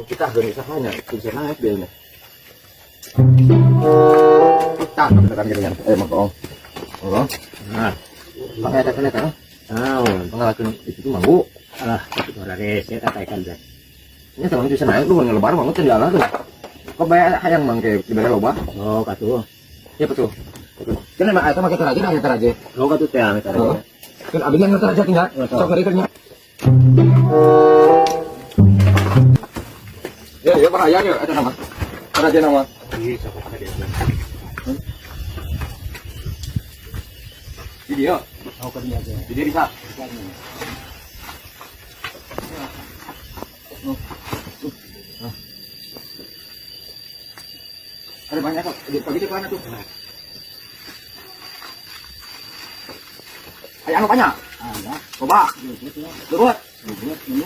Kita gak usahanya, bisa naik dia. Kita beneran gini kan? Eh, mangkong. Oh. Nah, Pakai ada kena kan? naon? Pengalaman itu tuh manggu. Alah, itu ora rese tataikan teh. Ini teman bisa naik lu ngelebar banget kan jalan tuh. Kok bayar hayang mangke dibere loba? Oh, katuh. Ya betul. Kan emang eta make teraja dah teraja. Oh, katuh teh ame taraja. Kan abis yang teraja tinggal. Sok ngeri kernya. Ya, ya bahaya ya eta nama. Teraja nama. Ih, sok ka dia. Video. Oh, ka dia teh. Video bisa. Ada banyak kok. Pagi itu banyak tuh. Ayo anu banyak. Ada. Coba. Lubut ya. Lurut. Lubut ini.